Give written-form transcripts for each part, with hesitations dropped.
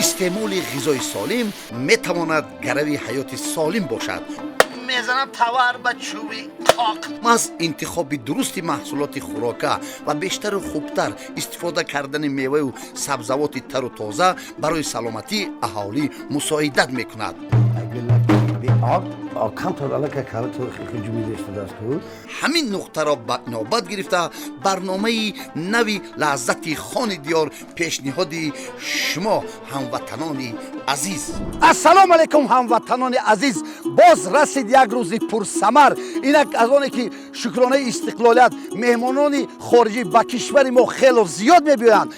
Истеъмоли ғизои солим метавонад гарави ҳаёти солим бошад. Мезанам тавар ба чӯби қоқ. Маҳз интихоби дурусти маҳсулоти хӯрока ва бештару хубтар истифода кардани меваю сабзавоти тару тоза барои саломатии аҳолӣ мусоидат мекунад. Ҳамин нуқтаро ба навбат гирифта, барномаи нави «Лаҳзати хони диёр» пешниҳоди шумо, ҳамватанони азиз. Ассалому алайкум, ҳамватанони азиз! Боз расид як рӯзи пурсамар. Инак, аз оне ки шукронаи истиқлолият меҳмонони хориҷӣ ба кишвари мо хело зиёд мебиёянд,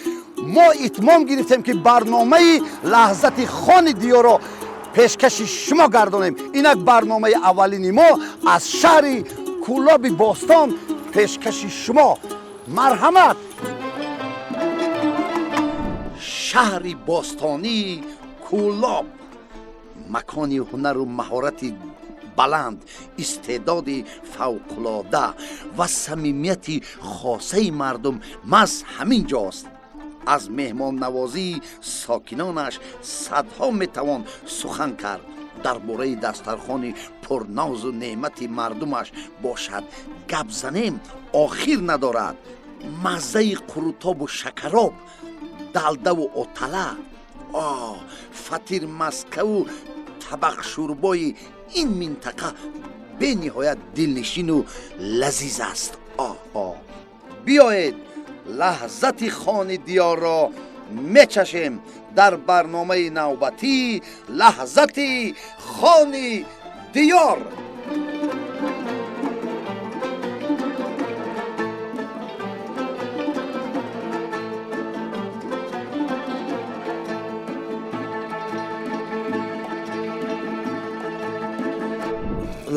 мо итмом гирифтем, ки барномаи «Лаҳзати хони диёрро» пешкаши шумо гардонем. Инак, барномаи аввалини мо аз шаҳри Кӯлоби бостон пешкаши шумо. Марҳамат! Шаҳри бостонии Кӯлоб, макони ҳунару маҳорати баланд, истеъдоди фавқулода ва самимияти хосаи мардум маҳз ҳамин ҷост. Аз меҳмоннавозии сокинонаш садҳо метавон сухан кард. Дар бораи дастархони пурнозу неъмати мардумаш бошад гап занем, охир надорад. Маззаи қурутобу шакароб, далдаву отала, о фатирмаскаву табақшӯрбои ин минтақа бениҳоят дилнишину лазиз аст. Оҳо, биёед, лаҳзати хони диёрро мечашем дар барномаи навбатӣ «Лаҳзати хони диёр».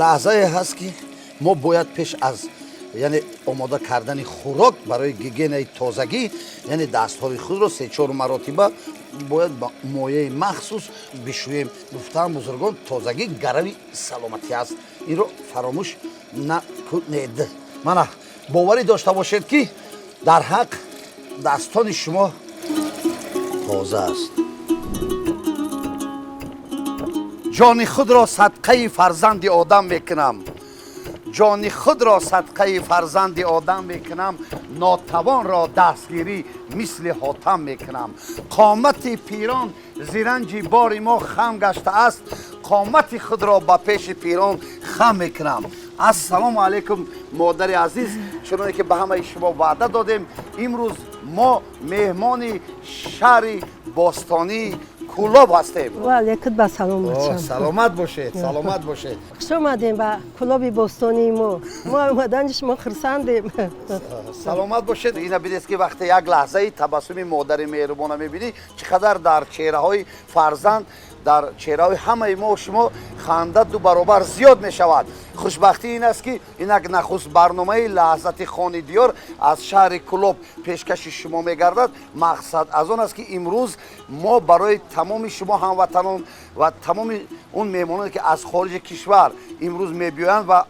Лаҳзае ҳаст, ки мо бояд пеш аз, яъне, омода кардани хӯрок барои гигиенаи тозагӣ, яъне, дастҳои худро се-чор маротиба бояд ба мояи махсус бишӯем. Гуфтаам бузургон, тозагӣ гарави саломатӣ аст, инро фаромӯш накунед. Мана, боварӣ дошта бошед, ки дар ҳақ дастони шумо тоза аст. Ҷони худро садқаи фарзанди одам мекунам, ҷони худро садқаи фарзанди одам мекунам, нотавонро дастгирӣ мисли ҳотам мекунам. Қомати пирон зиранҷи бори мо хам гаштааст, қомати худро ба пеши пирон хам мекунам. Ассалому алайкум, модари азиз! Чуноне ки ба ҳамаи шумо ваъда додем, имрӯз мо меҳмони шаҳри бостонии Кӯлоб ҳастем. Ваалайкум ба салом, бачам. Саломат бошед, саломат бошед. Хуш омадем ба Кӯлоби бостонии мо. Мо омадани шумо хурсандем. Саломат бошед. Ина бидест, ки вақте як лаҳзаи табассуми модари меҳрубона мебинӣ, чӣ қадар дар чеҳраҳои фарзанд, дар чеҳраҳои ҳамаи мо шумо ханда ду баробар зиёд мешавад. Хушбахтӣ ин аст, ки инак нахуст барномаи «Лаҳзати хони диёр» аз шаҳри Кӯлоб пешкаши шумо мегардад. Мақсад аз он аст, ки имрӯз мо барои тамоми шумо ҳамватанон ва тамоми он меҳмононе, ки аз хориҷи кишвар имрӯз мебиёянд ва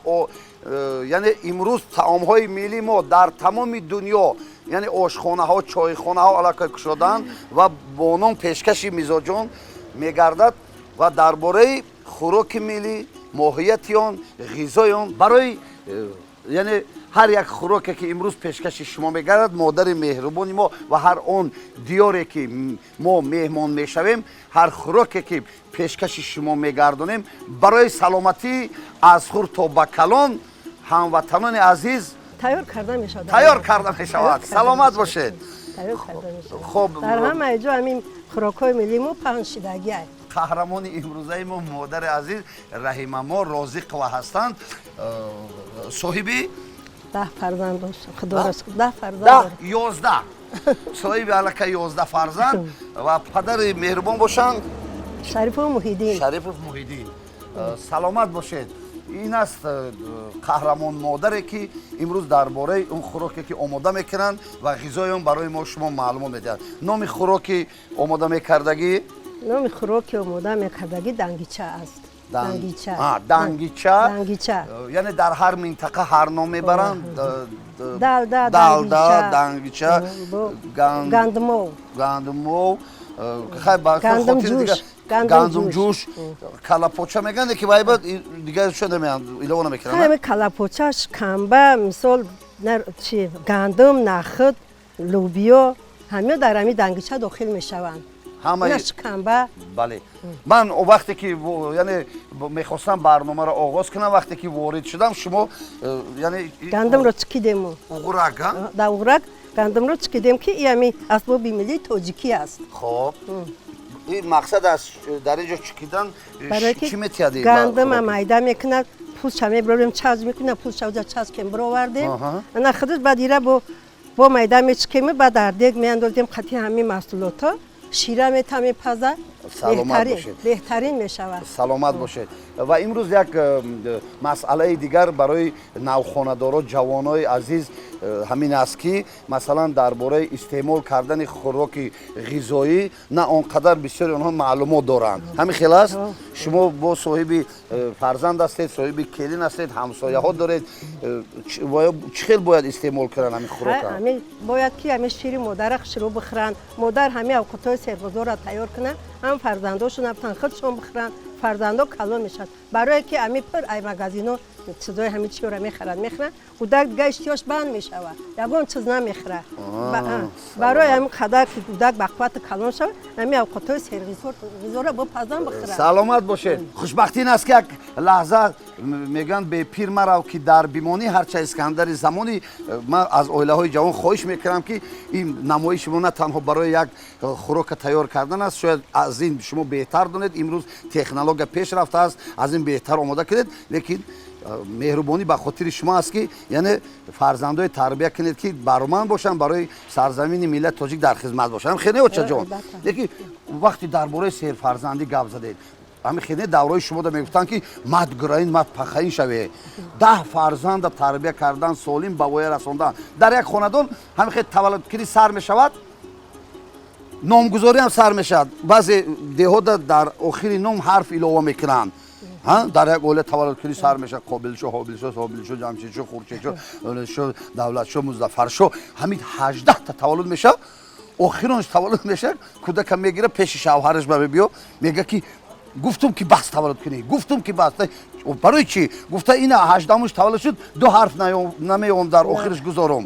яъне, имрӯз таомҳои миллии мо дар тамоми дунё, яъне, ошхонаҳо, чойхонаҳо аллакай кушодаанд ва бо ном пешкаши мизоҷон мегардад ва дар бораи хӯроки миллӣ, моҳияти он, ғизои он, барои яъне, ҳар як хӯроке, ки имрӯз пешкаши шумо мегардад, модари меҳрубони мо ва ҳар он диёре, ки мо меҳмон мешавем, ҳар хӯроке, ки пешкаши шумо мегардонем, барои саломатӣ аз хурд то ба калон ҳамватанони азиз тайёр карда мешавад. Тайёр карда мешавад. Саломат бошед. Тайёр карда мешавад. Хоб. Дар ҳамаи ҷо ҳамин хӯрокҳои миллии мо паҳн шидагиа. Қаҳрамони имрӯзаи мо модари азиз Раҳимамо Розиқова ҳастанд, соҳиби 10 фарзанд доштам, худоро шукр, 10 фарзанд. 10, 11, соҳиби аллакай 11 фарзанд ва падари меҳрубон бошанд. Шарипов Муҳиддин. Шарипов Муҳиддин. Саломат бошед. Ин аст қаҳрамон модаре, ки имрӯз дар бораи он хӯроке, ки омода мекунанд, ва ғизои он барои мо шумо маълумот медиҳад. Номи хӯроки омода мекардагӣ? Номи хӯроки омода мекардагӣ дангича аст. Дангича. Дангича. Дангича. Яъне, дар ҳар минтақа ҳар ном мебаранд. Далда. Далда, дангича. Гандумов. Гандумов. Гандумҷӯш, калапоча мегӯянд, ки вайба дигар шо намеянд, илова намекунанд. Калапоча, шикамба, мисол, чи, гандум, нахуд, лӯбиё, ҳамиё дар ҳами дангича дохил мешаванд. Шикамба. Бале, ман вақте ки, яъне, мехостам барномаро оғоз кунам, вақте ки ворид шудам, шумо, яъне Гандумро чикидему. Уғурак. Дар уғурак гандумро чикидем, ки и ҳами асбоби миллии тоҷикӣ аст. Хоб, ин мақсад аз дар ин ҷо чикидан чӣ метиҳад? Гандума майда мекунад, пӯстша мебарорем, чаз мекунад, пӯстша уҷа чаз кем бировардем, ана худаш. Баъд ира бо майда мечикем, баъд дар дег меандозем, қати ҳамин маҳсулотҳо шира мета, мепаза, беҳтарин мешавад. Саломат бошед. Ва имрӯз як масъалаи дигар барои навхонадоро, ҷавонои азиз, ҳамин аст, ки масалан дар бораи истеъмол кардани хӯроки ғизоӣ на он қадар бисёри онҳо маълумот доранд. Ҳамин хел аст. Шумо бо соҳиби фарзанд ҳастед, соҳиби келин ҳастед, ҳамсояҳо доред. Чӣ хел бояд истеъмол кунанд ҳамин хӯрока? Бояд ки ҳамин шири модара хушрӯ бихӯранд, модар ҳамин авқотҳои серғизоро тайёр кунад, ҳам фарзандошон ҳафтан, худшон бихӯранд, фарзандо калон мешавад. Барое ки ами пир ай магазино чизои ҳами чиёра мехарад, мехӯранд, кӯдак дига иштиёш банд мешавад, ягон чиз намехӯрад. Барои ҳамин қадар ки кӯдак бақуввати калон шавад, ҳамин авқотҳои серғизоро бипазан, бихӯрад. Саломат бошед. Хушбахтӣ ин аст, ки як лаҳза мегӯянд: бепир марав, ки дар бимонӣ, ҳарча Искандари замонӣ. Ман аз оилаҳои ҷавон хоҳиш мекунам, ки ин намоиши мо на танҳо барои як хӯрока тайёр кардан аст. Шояд аз ин шумо беҳтар донед, имрӯз технология пеш рафтааст, аз ин беҳтар омода кунед, лекин меҳрубонӣ ба хотири шумо аст, ки яъне фарзандои тарбия кунед, ки бароманд бошанд, барои сарзамини миллати тоҷик дар хизмат бошанд. Хеле, очаҷон. Лекин вақте дар бораи серфарзандӣ гап задед, ҳамин хеле давраи шумо мегуфтанд, ки мад гураин, мад пахаин шаве. 10 фарзанда тарбия кардан, солим ба воя расондан дар як хонадон, ҳамин хел таваллудкунӣ сар мешавад, номгузорӣ ҳам сар мешавад. Баъзе деҳода дар охири ном ҳарф илова мекунанд. Дар як оила таваллудкунӣ сар мешавад: Қобилшо, Ҳобилшо, Собилшо, Ҷамшидшо, Хуршедшо, Давлатшо, Музаффаршо. Ҳамин 18-та таваллуд мешавад. Охиронш таваллуд мешавад, кӯдака мегира, пеши шавҳараш ба мебиё, мега, ки гуфтум, ки бас таваллуд кунӣ, гуфтум, ки бас. Барои чӣ? Гуфта, ина ҳаждаҳумш таваллуд шуд, ду ҳарф намеём дар охираш гузорум,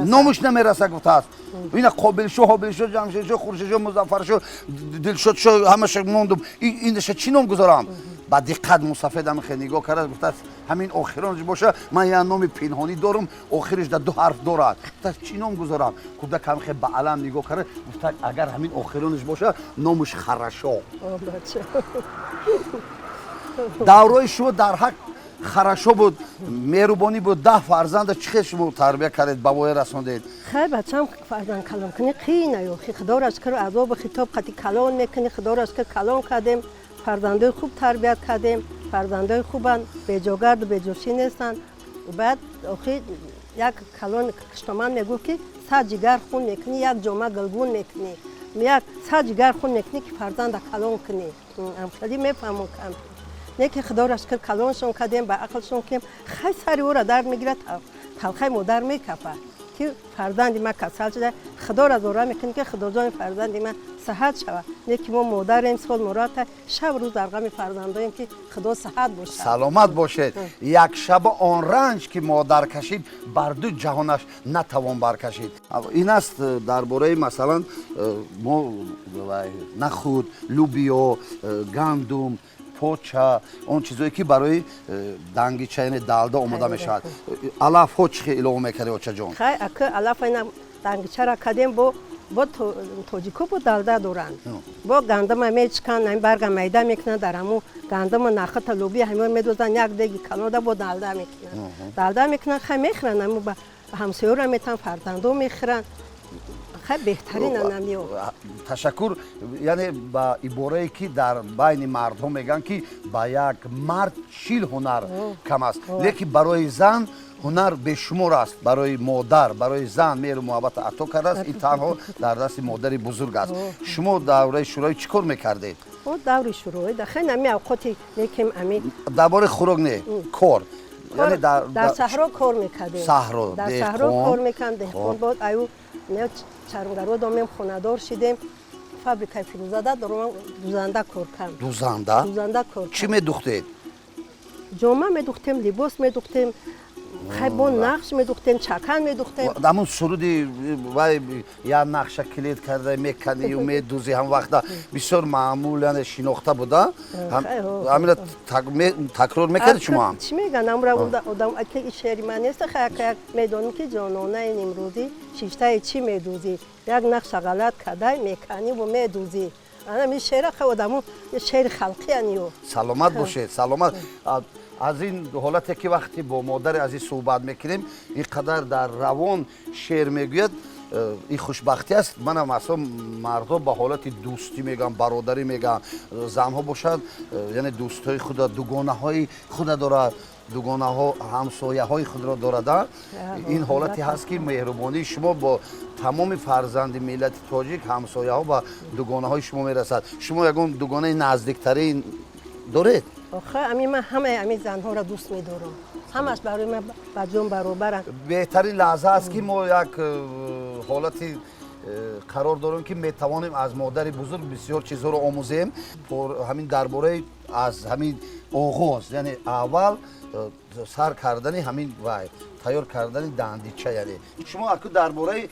номуш намераса, гуфтааст. Ина Қобилшо, Ҳобилшо, Ҷамшедшо, Хуршедшо, Музаффаршо, Дилшодшо, ҳамаша мондум, инаша чӣ ном гузорам? Ба диққат мусафед ҳамин хел нигоҳ кард, гуфтааст: ҳамин охиронш боша, ман як номи пинҳонӣ дорум, охириш дар ду ҳарф дорад. Гуфтааст: чӣ ном гузорам? Кӯдак ҳамин хел ба алам нигоҳ кард, гуфта: агар ҳамин охиронаш боша, номуш Харашо. Даврои шумо дар ҳақ харашо буд, меҳрубонӣ буд. 10 фарзанда чӣ хел шумо тарбия кардед, ба воя расондед? Хай, бачам, фарзанд калон кунӣ қийна ё худоро шукр, азобу хитоб қати калон мекунӣ. Худоро шукр, калон кардем, фарзандои хуб тарбият кардем, фарзандои хубанд, беҷогарду беҷӯшӣ нестанд. Баъд охи як калон киштоман мегуфт, ки 100 ҷигар хун мекунӣ, як ҷома гулгун мекунӣ, як 100 ҷигар хун мекунӣ, ки фарзанда калон кунӣ. Амхелӣ мефаҳмон кам не, ки худоро шукр, калоншон кардем, ба ақлшон кунем. Хай, сари ӯро дард мегирад, талхаи модар мекафад, ки фарзанди ман касал шуда. Худоро зора мекунем, ки худоҷони фарзанди ман саҳат шавад. Не ки мо модарем, сол мурата шаб рӯз дар ғами фарзандоем, ки худо саҳат бошад. Саломат бошед. Як шаба он ранҷ, ки модар кашид, бар ду ҷаҳонаш натавон баркашид. Ин аст дар бораи, масалан, мо нахуд, лӯбиё, гандум, поча, он чизое, ки барои дангича, яъне далда омода мешавад. Алафҳо чӣ хел илова мекардед, очаҷон? Хай, ака, алаф ина дангичара кардем, бо тоҷико бо далда доранд, бо гандума мечиканд, ҳамин барга майда мекунанд, дар ҳамун гандума, нахута, лӯбия ҳамин медозанд, як деги калода бо далда мекунанд, далда мекунанд. Хай, мехӯранд, ҳамун ба ҳамсоёра метан, фарзандо мехӯранд. Хай, беҳтарин анамиё. Ташаккур. Яъне ба иборае, ки дар байни мардҳо мегӯянд, ки ба як мард 40 ҳунар кам аст, лекин барои зан ҳунар бешумор аст. Барои модар, барои зан меҳру муҳаббат ато кардааст, ин танҳо дар дасти модари бузург аст. Шумо давраи шӯравӣ чӣ кор мекардед? Даври шӯравӣ хай ами авқоти лекин ами Дар бораи хӯрок не, кор. Яъне дар саҳро кор мекардем. Саҳро. Дар саҳро кор мекардем, деҳқон. Бод аю чармгаро домем, хонадор шидем. Фабрикаи Фирӯзада дорам, дузанда кор кардам. Дузанда? Дузанда кор. Чӣ медухтед? Ҷома медухтем, либос медухтем, хай бо нақш медухтем, чакан медухтем. Ҳамун суруди вай, я нақша килет карда меканию медузӣ, ҳам вақта бисёр маъмул, яъне шинохта буда. Ҳамина такрор мекарди шумо ҳам? Чӣ меган, амра одам ки шеъри ман нест, хай як медонем, ки ҷононаи нимрӯзӣ, шиштаи чӣ медузӣ, як нақша ғалат кадай, меканиву медузӣ. Ана шеъра хай одамо шеъри халқиян ё. Саломат бошед, саломат. Аз ин ҳолате ки вақте бо модари азиз суҳбат мекунем, ин қадар дар равон шеър мегӯяд, ин хушбахтӣ аст. Манам асло мардҳо ба ҳолати дӯстӣ мегӯянд, бародарӣ мегӯянд, занҳо бошад, яъне дӯстҳои худа, дугонаҳои худа дорад, дугонаҳо ҳамсояҳои худро дорад. Ин ҳолате ҳаст, ки меҳрубонии шумо бо тамоми фарзанди миллати тоҷик, ҳамсояҳо ба дугонаҳои шумо мерасад. Шумо ягон дугонаи наздиктарин доред? Охе, ами ман ҳамаи ами занҳоро дӯст медорам, ҳамаш барои ман ба ҷон баробаранд. Беҳтарин лаҳза аст, ки мо як ҳолати қарор дорем, ки метавонем аз модари бузург бисёр чизҳоро омӯзем. Ҳамин дар бораи аз ҳамин оғоз, яъне аввал сар кардани ҳамин вай, тайёр кардани дандича, яъне шумо аку дар бораи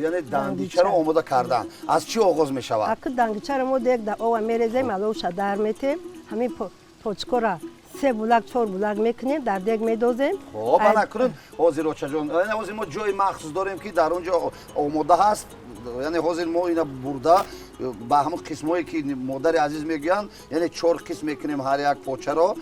яъне дандичаро омода кардан аз чӣ оғоз мешавад? Аку дангичаро мо дег да ова мерезем, аловша дар метем, ҳамин почкора се булак, чор булак мекунем, дар дег медозем. Хоб, ана кунун ҳозир, очаҷон, ҳозир мо ҷои махсус дорем, ки дар он ҷо омода ҳаст. Яъне ҳозир мо ина бурда ба ҳамон қисмҳое, ки модари азиз мегӯянд, яъне чор қисм мекунем ҳар як почаро,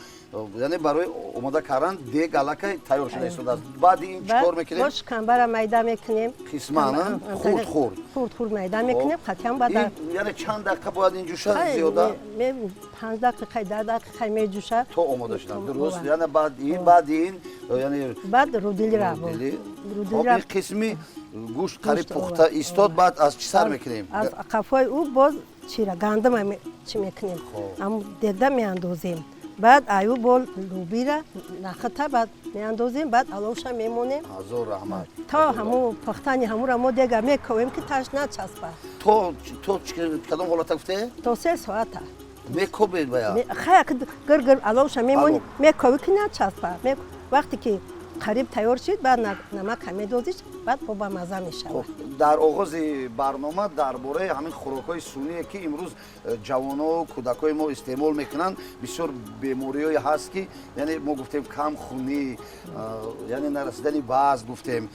яъне барои омода кардан дег аллакай тайёр шуда истодааст. Баъди ин чӣ кор мекунем? Бо шикамбара майда мекунем. Қисман хурд хурд. Хурд хурд майда мекунем, қатъиян баъд. Яъне чанд дақиқа бояд ин ҷӯша зиёда? 5 дақиқа, 10 дақиқа меҷӯша. То омода шудан, дуруст. Яъне баъди ин яъне Баъд рудилира. Ин қисми гӯшт қариб пухта истод. Баъд аз чӣ сар мекунем? Аз қафои ӯ боз чира гандама чӣ мекунем, дегда меандозем, баъд аю бо лубира нахта баъд меандозем, баъд аловша мемонем. Ҳазор раҳмат. То ҳаму пухтани ҳамура мо дега мековем, ки таш начаспад. То кадом ҳолата гуфте? То 3 соата. Мекобед бая? Хая, гир-гир аловша мемонӣ, мековӣ, ки начаспад. Вақте ки қариб тайёр шид, баъд намака медозиш, баъд бо ба мазза мешавад. Дар оғози барнома дар бораи ҳамин хӯрокҳои суние, ки имрӯз ҷавоно, кӯдакҳои мо истеъмол мекунанд, бисёр бемориҳое ҳаст, ки яъне мо гуфтем камхунӣ, яъне нарасидани вазн гуфтем,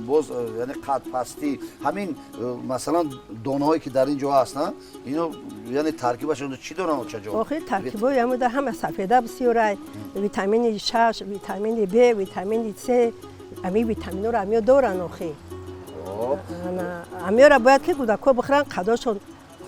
боз яъне қадпастӣ. Ҳамин масалан донаҳое, ки дар ин ҷо ҳастанд, ино яъне таркибашон чӣ доранд, очаҷон? Охир таркибои ҳамуда ҳама сафеда бисёрай, витамини шаш, витамини б, витамини с, ами витаминҳоро амиё доранд. Охи амиёра бояд, ки кӯдакҳо бихӯранд, қадошон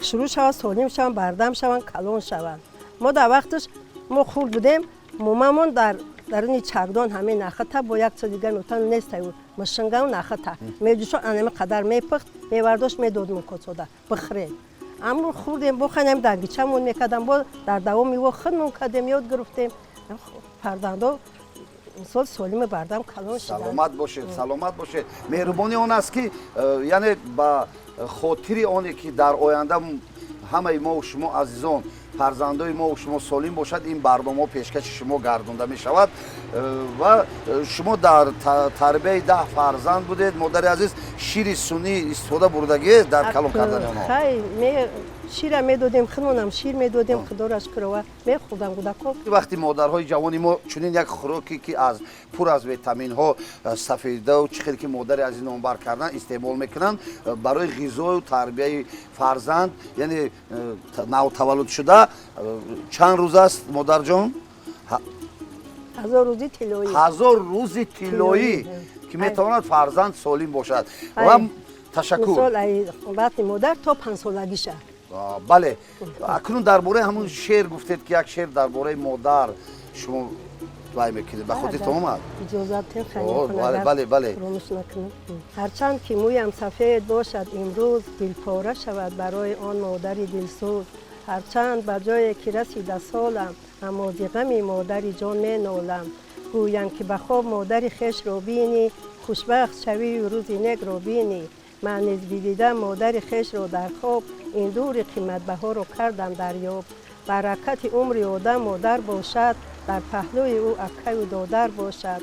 шурӯъ шавад, солим шаванд, бардам шаванд, калон шаванд. Мо дар вақташ мо хурд будем, момамон дар даруни чагдон ҳамин нахата бо як чиз дигар меутан неста, мушингану нахата меҷӯшон, анами қадар мепухт, мевардошт, медод мукосода бихӯрем. Аммо хурдем, боханем, дангичамон мекардам, бо дар давоми во худмон кардем, ёд гирифтем. Фарзандо мисол солими бардам калон шуданд. Саломат бошед, саломат бошед. Меҳрубонӣ он аст, ки яъне ба хотири оне, ки дар оянда ҳамаи мо шумо азизон, фарзандои мо шумо солим бошад, ин барномаҳо пешкаши шумо гардонда мешавад. Ва шумо дар тарбияи 10 фарзанд будед, модари азиз, шири сунъӣ истифода бурдагӣ дар калон кардани онҳо? Хай, шира медодем, худмонам шир медодем, худоро шукр, мехӯрдам кӯдакҳо. Вақти модарҳои ҷавони мо чунин як хӯроке, ки аз пур аз витаминҳо, сафедау, чӣ хел ки модари азиз номбар кардан, истеъмол мекунанд барои ғизою тарбияи фарзанд, яъне навтаваллудшуда, чанд рӯз аст, модарҷон? 1000 рӯзи тиллоӣ. 1000 рӯзи тиллоӣ, ки метавонад фарзанд солим бошад. Ва ташаккур. Батни модар то 5-солагиша. Бале, акнун дар бораи ҳамун шеър гуфтед, ки як шеър дар бораи модар шумо вай мекунед, ба хотиртон омад? Иҷозатен? Бале, бале. Фуромӯш накунам. Ҳарчанд ки мӯям сафед бошад имрӯз, дилпора шавад барои он модари дилсӯз. Ҳарчанд ба ҷое ки расида солам, аммо зи ғами модари ҷон менолам. Гӯянд, ки ба хоб модари хешро бинӣ, хушбахт шавию рӯзи некро бинӣ. Ман низ бидидам модари хешро дар хоб, ин дури қиматбаҳоро кардам дарёб. Баракати умри одам модар бошад, дар паҳлӯи ӯ акаю додар бошад.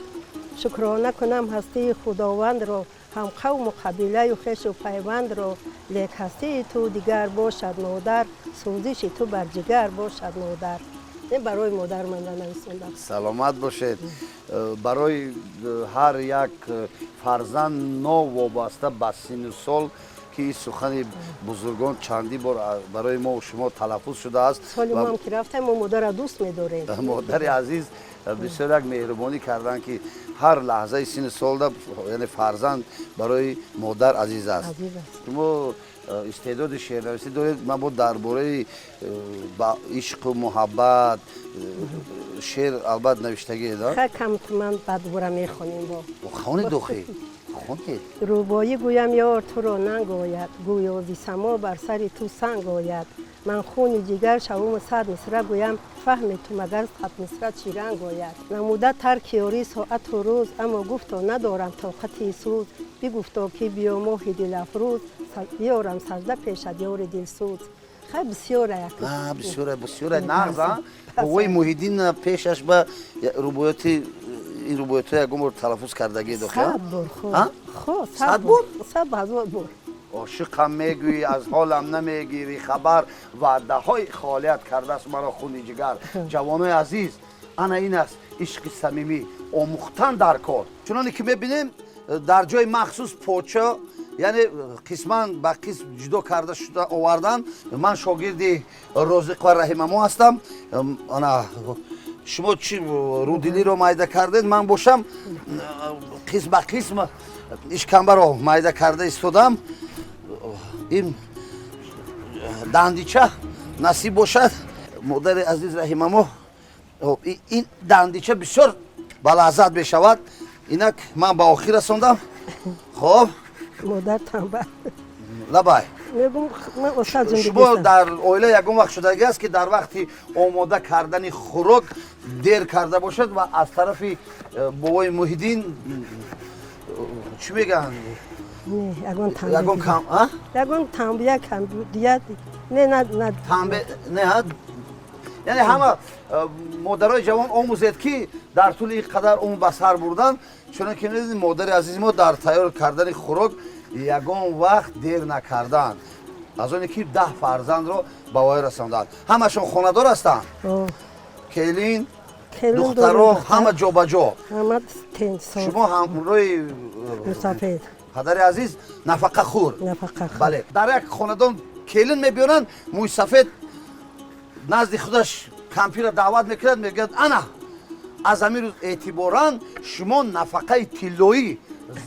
Шукрона кунам ҳастии Худовандро, ҳам қавму қабилаю хешу пайвандро. Лек ҳастии ту дигар бошад, модар, сӯзиши ту бар ҷигар бошад, модар. Ин барои модар ман нависондам. Саломат бошед. Барои ҳар як фарзанд, новобаста ба сину сол, ки ин сухани бузургон чандин бор барои мо шумо талаффуз шудааст. Соли моам ки рафтем, мо модарро дӯст медорем. Модари азиз бисёр як меҳрубонӣ карданд, ки ҳар лаҳзаи сину солда, яъне фарзанд барои модар азиз аст. Азиз аст. Шумо истеъдоди шеърнависӣ доред. Ман бо дар бораи ба ишқу муҳаббат шеър албатта навиштагӣ. Хай, камту ман бадбура мехонем бо. Хонед, дохи хонед. Рубоӣ гӯям, ёр, туро нанг ояд, гӯё зи само бар сари ту санг ояд. Ман хуни ҷигар шавуму 100 мисра гӯям, фаҳми ту магар 100 мисра чӣ ранг ояд? Намуда тарки ёрӣ соату рӯз, аммо гуфто надорам тоқати сӯз. Бигуфто, ки биё, моҳи дилафрӯз, биёрам сажда пешад, ёри дилсӯз. Хай, бисёра як. Бисёра, бисёра нағз. Бобои Муҳиддин пешаш ба рубоёти, ин рубоётҳо ягон бор талаффуз кардагӣ дохи? 100 бор. Хо, 100 бор? 100 ҳазор бор. Ошиқам мегӯӣ, аз ҳолам намегирӣ хабар, ваъдаҳои холият кардааст маро хуни ҷигар. Ҷавонои азиз, ана ин аст ишқи самимӣ, омӯхтан дар кор. Чуноне ки мебинем, дар ҷои махсус поча, яъне қисман ба қисм ҷудо карда шуда овардан. Ман шогирди Розиқова Раҳимамо ҳастам. Ана шумо чи рӯдилиро майда кардед, ман бошам қисм ба қисм ишкамбаро майда карда истодам. Ин дандича насиб бошад модари азиз Раҳимамо. Ин дандича бисёр балаззат мешавад. Инак ман ба охир расондам. Хоб. Модар танбал. Лабай. Мегум, ман остад зиндагӣ. Шумо дар оила ягон вақт шудагӣ аст, ки дар вақти омода кардани хӯрок дер карда бошад ва аз тарафи бобои Муҳиддин, чӣ мегӯянд? Не, ягон танбе. Ягон кам а? Ягон танбия камбудият не, на на. Танбе не, ҳа? Яъне ҳама модарои ҷавон омӯзед, ки дар тӯли ин қадар умр ба сар бурдан, чунон ки медонед, модари азизи мо дар тайёр кардани хӯрок ягон вақт дер накарданд, аз оне ки 10 фарзандро ба воя расонданд. Ҳамашон хонадор ҳастанд? О. Келин? Келин. Духтаро? Дорем. Ҳама ҷобаҷо? Ҳама тенсо. Шумо ҳамроҳи мусафед. Падари азиз нафақахӯр. Нафақахӯр. Бале, дар як хонадон келин мебиёранд, мӯйсафед назди худаш кампира даъват мекунад, мегӯяд: «Ана аз ҳамин рӯз эътиборан шумо нафақаи тиллоӣ,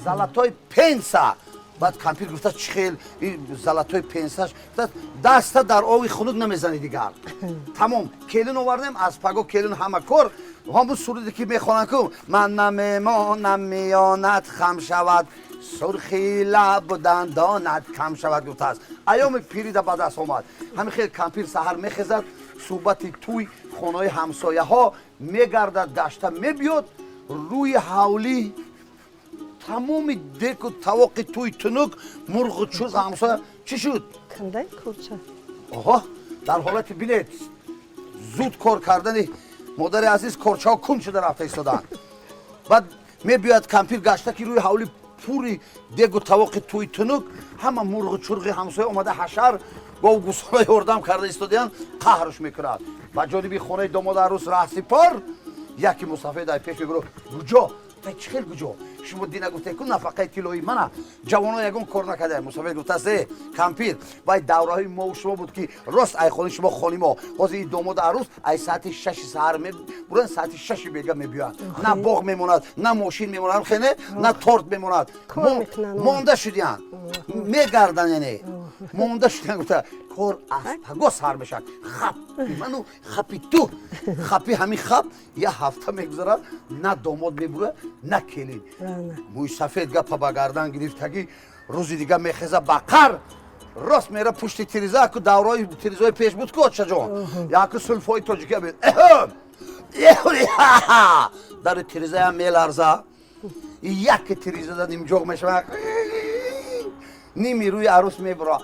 золотой пенсия». Баъд кампир гуфта: «Чӣ хел золотой пенсияш?» Гуфта: «Даста дар ови хунук намезанӣ дигар, тамом. Келин овардем, аз паго келин ҳама кор». Ҳамун суруде ки мехонанд ку: «Ман намемонам, миёнат хам шавад, сурхи лабу дандонат кам шавад», гуфтааст. Айёми пирида ба даст омад. Ҳамин хел кампир саҳар мехезад, суҳбати тӯй, хонаҳои ҳамсояҳо мегардад, гашта мебиёд, рӯи ҳавлӣ тамоми деку тавоқи тӯй тунук, мурғу чурғ ҳамсоя. Чӣ шуд? Кандай курча. Оҳо, дар ҳолати, бинед, зуд кор кардани модари азиз, корчаҳо кун шуда рафта истодаанд. Баъд мебиёяд кампир гашта, ки рӯи ҳавли пури дегу тавоқи тӯй тунук, ҳама мурғу чурғи ҳамсоя омада, ҳашар гову гусола ёрдам карда истодаянд. Қаҳрш мекунад, ба ҷониби хонаи домоду арӯс раҳсипор. Яке мусафед ай пеш мебуро: «Куҷо? Тай, чӣ хел куҷо? Шумо дина гуфте ку нафақаи тиллоӣ мана, ҷавоно ягон кор накарда». Мусафед гуфтааст: «Э, кампир, вай давраҳои мову шумо буд, ки рост ай хони шумо хони мо. Ҳозир ин домоду арӯс ай соати 6-и саҳар мебуранд, соати 6-и бега мебиёянд. На боғ мемонад, на мошин мемонад, хене, на торт мемонад. Монда шудиянд, мегарданд, яъне монда шудиянд», гуфта: «Кор аз паго сар мешавад. Хап ману хапи ту, хапи ҳамин хап». Як ҳафта мегузарад, на домод мебурад, на келин. Мӯйсафед гапа ба гардан гирифтагӣ, рӯзи дига мехеза, ба қар рост мера пушти тиреза. Ку давраи тирезаҳои пеш буд ку, очаҷон, яку сулфои тоҷикия. Дари тирезаям меларза, яке тирезада нимҷоғ мешавад. Ними рӯи арӯс мебура: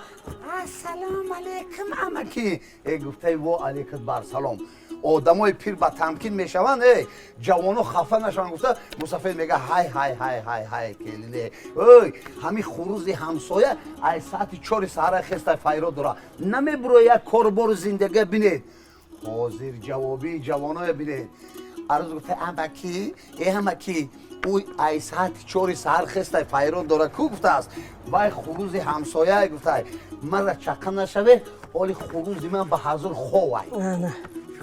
«Ассалому алайкум, амаки». Э, гуфтаи: «Во алайкат барсалом». Одамои пир ба тамкин мешаванд, э ҷавоно хафа нашаванд, гуфта мусафед мега: «Ҳай, ҳай, ҳай, ҳай, ҳай, келине, ой, ҳами хурузи ҳамсоя ай саати 4 саҳара хестай, файрод дора, намебуро, як корубору зиндагия бинед». Ҳозир ҷавобии ҷавоное бинед. Арӯз гуфта: «Амаки, э амаки, ӯ ай саати 4 саҳар хестай, файрод дора ку?» Гуфтааст: «Вай хурузи ҳамсояй». Гуфтай: «Мара чақа нашаве, ҳоли хурузи ман ба ҳазур ховай».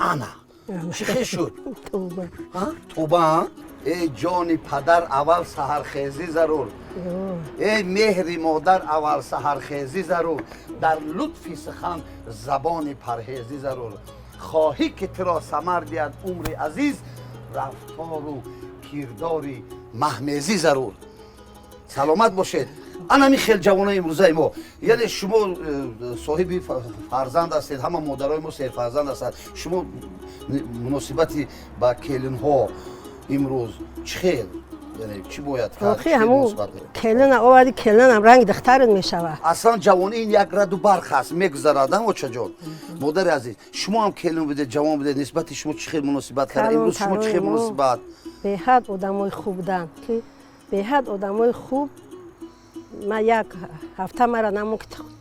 Ана чӣ хел шуд? Тоба. Э, ҷони падар, аввал саҳархезӣ зарур. Э, меҳри модар, аввал саҳархезӣ зарур. Дар лутфи сухан забони парҳезӣ зарур. Хоҳӣ ки туро самар диҳад умри азиз, рафтору кирдори маҳмезӣ зарур. Саломат бошед. Ана ҳамин хел ҷавонои имрӯзаи мо. Яъне шумо соҳиби фарзанд ҳастед, ҳама модарои мо серфарзанд ҳастанд. Шумо муносибати ба келинҳо имрӯз чӣ хел, яъне чӣ бояд кард? Охи, ҳамун келина оварди, келинам ранги духтарат мешавад. Аслан ҷавонӣ ин як раду барқ аст, мегузарад, очаҷон. Модари азиз, шумо ҳам келин будед, ҷавон будед. Нисбати шумо чӣ хел муносибат кард? Имрӯз шумо чӣ хел муносибат? Беҳад одамои хуб буданд, ки беҳад одамои хуб. Ма як ҳафта мара намон,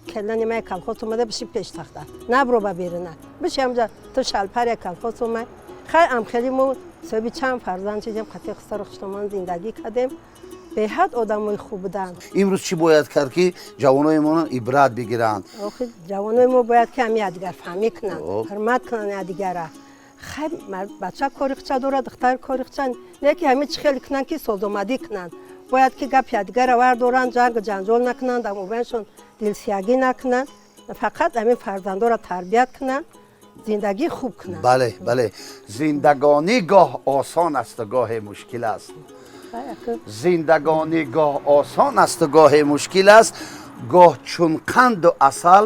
келини ма колхоз омада, биши пештахта, набро ба берина, биши ҳамҷа, ту шалпари колхоз омай. Хай, амхели мо соҳиби чанд фарзанд шидем, қати хусару хуштомон зиндагӣ кардем. Беҳад одамои хуб буданд. Имрӯз чӣ бояд кард, ки ҷавонои мо ибрат бигиранд? Охи, ҷавонои мо бояд ки ҳами якдигарфаҳмӣ кунанд, ҳурмат кунанд якдигара. Хай, бача кори хуча дорад, духтар кори хуча, не ки ҳами чӣ хеле кунанд, ки созомадӣ кунанд. Бояд ки гапи якдигарра вардоранд, ҷангу ҷанҷол накунанд, дар мобайншон дилсиягӣ накунанд, фақат ҳамин фарзандоро тарбият кунанд, зиндагӣ хуб кунанд. Бале, бале. Зиндагонӣ гоҳ осон асту гоҳе мушкил аст. Зиндагонӣ гоҳ осон асту гоҳе мушкил аст, гоҳ чун қанду асал,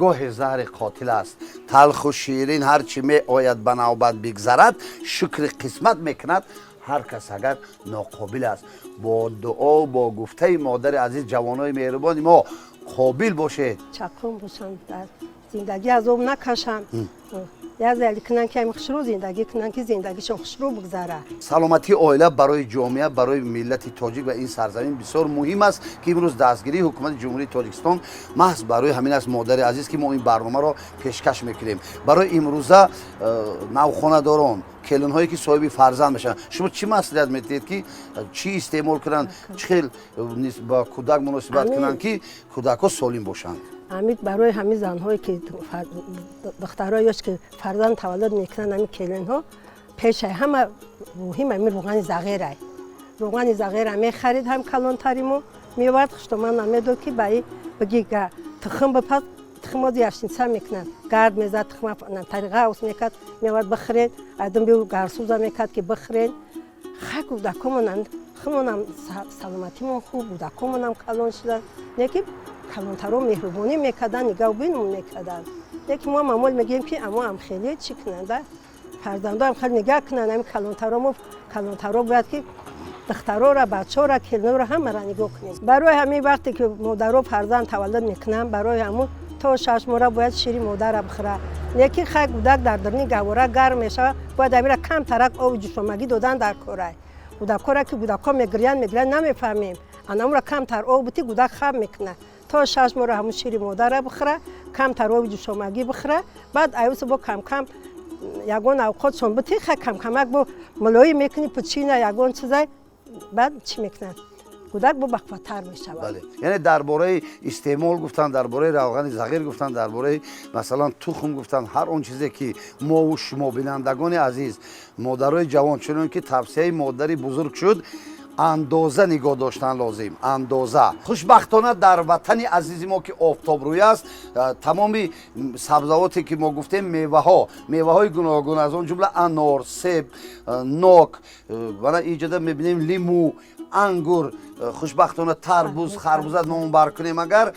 гоҳе заҳри қотил аст. Талху ширин ҳарчи меояд, ба навбат бигзарад, шукри қисмат мекунад ҳар кас, агар ноқобил аст. Бо дуо, бо гуфтаи модари азиз, ҷавонои меҳрубони мо, қобил бошед. Чаққон бошанд, дар зиндагӣ азоб накашанд, як зали кунанд, ки ҳами хушрӯ зиндагӣ кунанд, ки зиндагишон хушрӯ бигзарад. Саломатии оила барои ҷомеа, барои миллати тоҷик ва ин сарзамин бисёр муҳим аст, ки имрӯз дастгирии ҳукумати Ҷумҳурии Тоҷикистон маҳз барои ҳамин аст, модари азиз, ки мо ин барномаро пешкаш мекунем барои имрӯза навхонадорон, келинҳое ки соҳиби фарзанд мешаванд. Шумо чӣ маслиҳат медиҳед, ки чӣ истеъмол кунанд, чӣ хел ба кӯдак муносибат кунанд, ки кӯдакҳо солим бошанд? Ҳамин барои ҳамин занҳое ки духтарҳое ёш ки фарзанд таваллуд мекунанд, ҳамин келинҳо, пешаи ҳама муҳим ҳамин рӯғани зағирай. Рӯғани зағира мехарид, ҳам калонтари мо меовард, хуштоман намедод, ки ба биги тухм бипаз. Тухмо яшница мекунад, гард мезад, тухма тариға ус мекард, меовард, бихӯред. Айдум биу гарсуза мекард, ки бихӯред. Хай, кӯдакомонам, худмонам саломатимон хуб, кӯдакомонам калон шуданд. Не ки калонтаро меҳрубонӣ мекарданд, нигаҳбинмон мекарданд. Не ки мо амол мегӯем, ки амо ам хеле чӣ кунанда, фарзандоам хеле нигаҳ кунанд ами калонтаро. Мо калонтаро бояд ки духтарора, бачаҳора, келинора, ҳамаро нигоҳ кунем. Барои ҳамин вақте ки модаро фарзанд таваллуд мекунанд, барои ҳамун то 6 моҳа бояд шири модара бихӯрад. Не ки хай, кӯдак дар даруни гаҳвора гарм мешавад, бояд амира камтарак оби ҷӯшомагӣ додан дар корай кӯдакҳоро, ки кӯдакҳо мегирянд, мегирянд, намефаҳмем. Анамура камтар об бутӣ, кӯдак хаб мекунад. То 6 моҳро ҳамун шири модара бихӯра, камтар оби ҷӯшомагӣ бихӯра. Баъд аюсу бо камкам ягон авқотшон бутӣ, хай, камкамак бо мулоим мекунӣ, пучина, ягон чизай, баъд чӣ мекунад, кӯдак бо бақваттар мешавад. Бале, яъне дар бораи истеъмол гуфтанд, дар бораи равғани зағир гуфтанд, дар бораи, масалан, тухм гуфтанд. Ҳар он чизе ки мову шумо, бинандагони азиз, модарои ҷавон, чунон ки тавсияи модари бузург шуд, андоза нигоҳ доштан лозим, андоза. Хушбахтона, дар ватани азизи мо, ки офтобрӯй аст, тамоми сабзавоте ки мо гуфтем, меваҳо, меваҳои гуногун, аз он ҷумла анор, себ, нок, вана инҷода мебинем лиму, ангур, хушбахтона тарбуз, харбуза номбар кунем агар,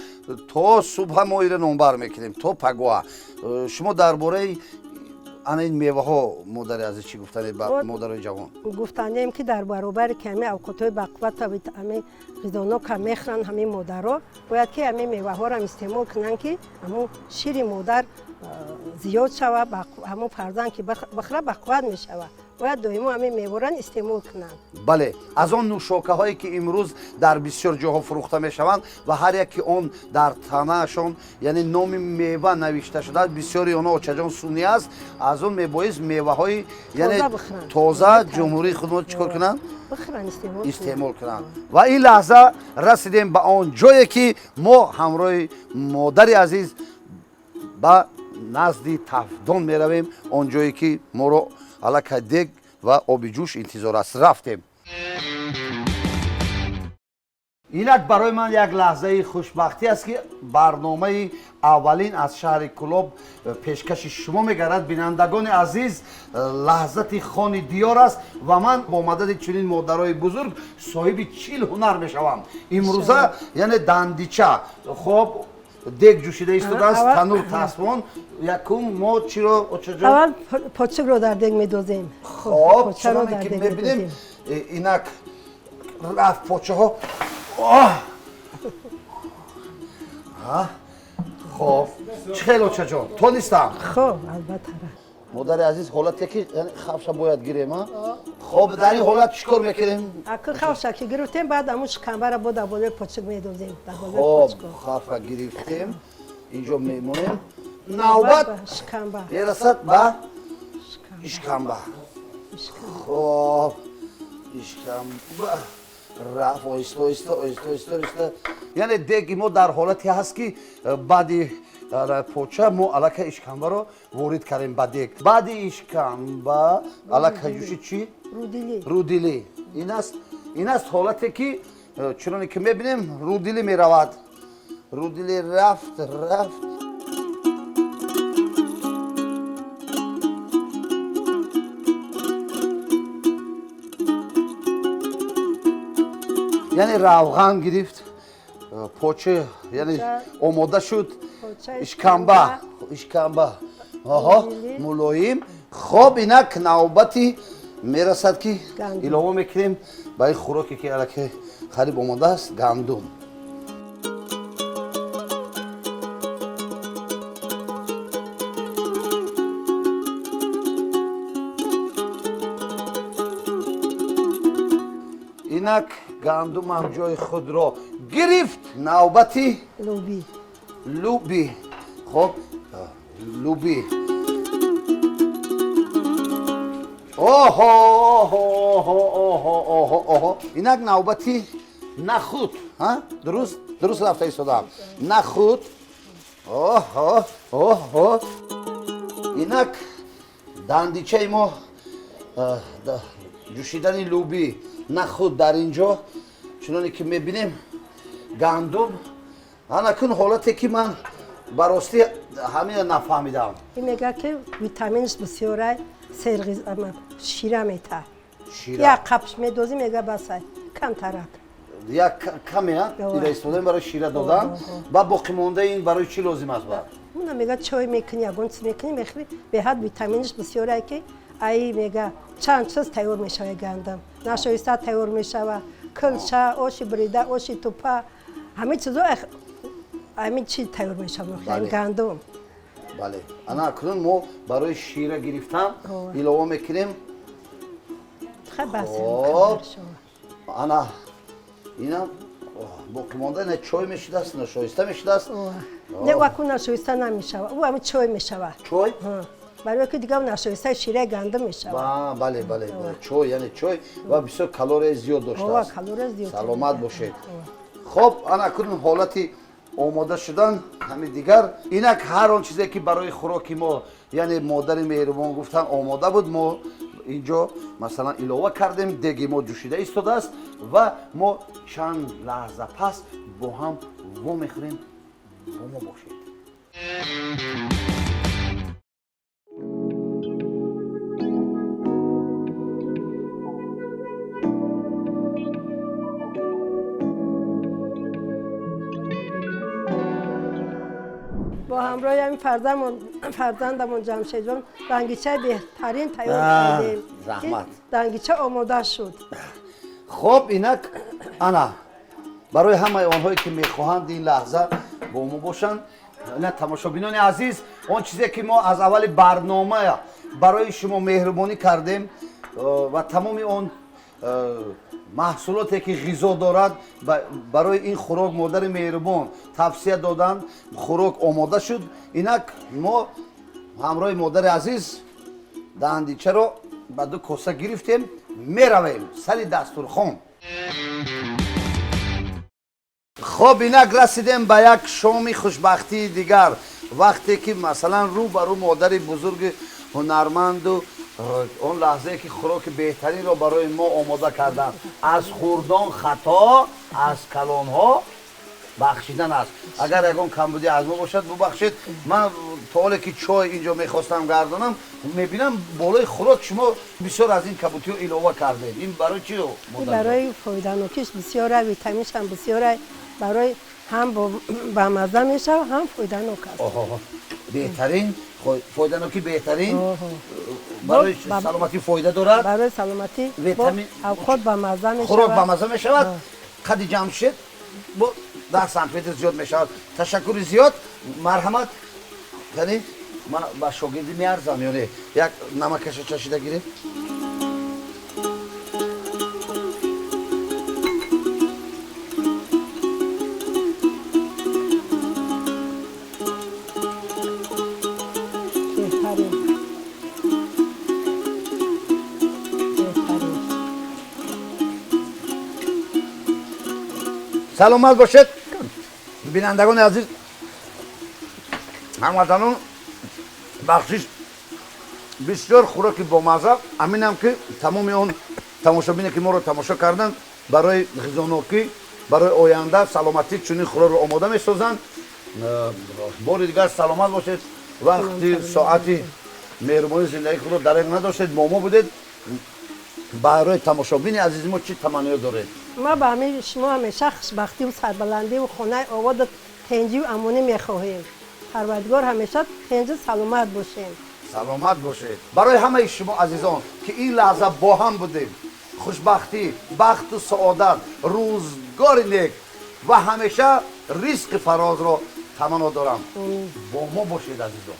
то субҳа мо ира номбар мекунем, то пагоҳа. Шумо дар бораи Ана ин меваҳо, модари азиз, чӣ гуфтане ба модарои ҷавон? Гуфтанем, ки дар баробари ки ҳамин авқотҳои бақуввата, ҳамин ғизонока мехӯранд, ҳамин модаро бояд ки ҳамин меваҳоро истеъмол кунанд, ки ҳамун шири модар зиёд шава, ҳамун фарзанд ки бихӯра, бақувват мешава. Бояд доимо ҳамин меваро истеъмол кунанд. Бале, аз он нӯшокаҳое ки имрӯз дар бисёр ҷоҳо фурӯхта мешаванд ва ҳар яке он дар танаашон, яъне номи мева навишта шудааст, бисёри онҳо, очаҷон, сунъӣ аст. Аз он мебоист меваҳои, яъне тоза ҷумҳурии худмо чӣ кор кунанд? Истеъмол кунанд. Ва ин лаҳза расидем ба он ҷое, ки мо ҳамроҳи модари азиз ба назди тафдон меравем, он ҷое ки моро аллакай дег ва оби ҷӯш интизор аст. Рафтем. Инак барои ман як лаҳзаи хушбахтӣ аст, ки барномаи аввалин аз шаҳри Кӯлоб пешкаши шумо мегардад. Бинандагони азиз, лаҳзати хони диёр аст ва ман бо мадади чунин модарои бузург соҳиби 40 ҳунар мешавам имрӯза. Яъне дандича, хоб, дег ҷӯшида истодааст, танур тасвон. Якум мо чиро, очаҷон? Аввал почукро дар дег медозем. Хоб, чуноне ки мебинем, инак рафт почаҳо. Хоб, чӣ хел, очаҷон, тонистам? Хоб, албатта. Модари азиз, ҳолате ки хавша бояд гирем, а? Хоб, дар ин ҳолат чӣ кор мекунем? Аку хавша ки гирифтем, баъд ҳамун шикамбара бо дар болои почук медозем. Хоб, хавша гирифтем, инҷо мемонем. Навбат шикамба мерасад ба ишкамба. Хоб, ишкамба рафт оҳиста оҳиста оҳиста оҳиста оҳиста. Яъне деги мо дар ҳолате ҳаст, ки баъди поча мо аллакай ишкамбаро ворид кардем ба дег. Баъди ишкамба аллакай ҷӯши чӣ? Рудилӣ. Ин аст ҳолате, ки чуноне ки мебинем, рудилӣ меравад. Рудилӣ рафт, рафт. Яъне равған гирифт поча, яъне омода шуд ишкамба. Ишкамба, оҳо, мулоим. Хоб, инак навбати мерасад, ки илова мекунем ба ин хӯроке, ки аллакай қариб омода аст, гандум. Инак гандумам ҷои худро гирифт. Навбати луби. Луби. Хоб, луби. Оҳо, оҳо, оҳо, оҳо, оҳо. Инак навбати нахуд. Дуруст, дуруст рафта истодам. Нахуд. Оҳо, оҳо. Инак дандичаи мо, ҷӯшидани луби, нахуд дар ин ҷо, чуноне ки мебинем, гандум. Анакун ҳолате, ки ман ба ростӣ ҳамина нафаҳмидам. Ин мегӯяд, ки витаминаш бисёрай, шира мета. Як қапш медозӣ, мега, басай, камтарак. Як каме ира истифода барои шира додан. Ба боқимондаи ин барои чӣ лозим аст? Ба Муна мега, чой мекунӣ, ягон чиз мекунӣ, мехӯрӣ. Беҳад витаминаш бисёрай, ки ай мега чанд чиз тайёр мешава. Гандам нашоиста тайёр мешава, кулча, оши бурида, оши тупа, ҳамин чизо, ҳамин чиз тайёр мешава, гандум. Бале, ана акнун мо барои шира гирифтан илова мекунем. Хоб, ана инам боқимонда на чой мешудааст, нашоиста мешудааст. Не, аку нашоиста намешава, ӯ ҳами чой мешава. Чой. Барои ки дигар нашоистаи шираи гандум мешавад. Бале, бале, чой, яъне чой ва бисёр калорияи зиёд доштааст. Саломат бошед. Хоб, ана акнун ҳолати омода шудан ҳамин дигар. Инак ҳар он чизе, ки барои хӯроки мо, яъне модари меҳрубон гуфтан, омода буд, мо инҷо масалан илова кардем. Деги мо ҷӯшида истодааст ва мо чанд лаҳза пас бо ҳам вомехӯрем. Бо мо бошед. Бо ҳамроҳи ҳамин фарзандамон Ҷамшедҷон дангичаи беҳтарин тайёр кардем. Заҳмат. Дангича омода шуд. Хуб, инак ана барои ҳамаи онҳое ки мехоҳанд ин лаҳза бо мо бошанд, ина тамошобинони азиз, он чизе ки мо аз аввали барнома барои шумо меҳрубонӣ кардем ва тамоми он маҳсулоте ки ғизо дорад барои ин хӯрок модари меҳрубон тавсия доданд, хӯрок омода шуд. Инак мо ҳамроҳи модари азиз дандичаро ба ду коса гирифтем, меравем сари дастурхон. Хоб, инак расидем ба як шоми хушбахтии дигар, вақте ки масалан рӯ ба рӯ модари бузурги ҳунарманду он лаҳзае ки хӯроки беҳтаринро барои мо омода карданд. Аз хурдон хато, аз калонҳо бахшидан аст. Агар ягон камбудӣ аз мо бошад, бубахшед. Ман то ҳоле ки чой инҷо мехостам гардонам, мебинам болои хӯрок шумо бисёр аз ин кабутиҳо илова кардед. Ин барои чи? Барои фоиданокиш бисёра, витаминшам бисёра, барои ҳам бамазза мешавад, ҳам фоиданок аст. Беҳтарин, фоиданокӣ беҳтарин, барои саломатӣ фоида дорад. Барои саломатӣ авқот бамазза мешавад. Хӯрок бамазза мешавад. Қади Ҷамшед бо 10 сантиметр зиёд мешавад. Ташаккури зиёд, марҳамат. Яъне ман ба шогирдӣ меарзам ё не? Як намакаша чашида гиред. Саломат бошед, бинандагони азиз, ҳамватанон. Бахшиш, бисёр хӯроки бомазза. Аминам ки тамоми он тамошобине ки моро тамошо карданд, барои ғизонокӣ, барои оянда саломатӣ чунин хӯрокро омода месозанд. Бори дигар саломат бошед. Вақти соати меҳрубонии зиндагии худро дареғ надоштед, бо мо будед. Барои тамошобини азизи мо чӣ таманниё доред? Ма ба ҳамаи шумо ҳамеша хушбахтиву сарбаландиву хонаи ободу тенҷиву амонӣ мехоҳем. Парвардигор ҳамеша тенҷу саломат бошем. Саломат бошед. Барои ҳамаи шумо азизон ки ин лаҳза бо ҳам будем, хушбахтӣ, бахту саодат, рӯзгори нек ва ҳамеша ризқи фарозро таманно дорам. Бо мо бошед, азизон.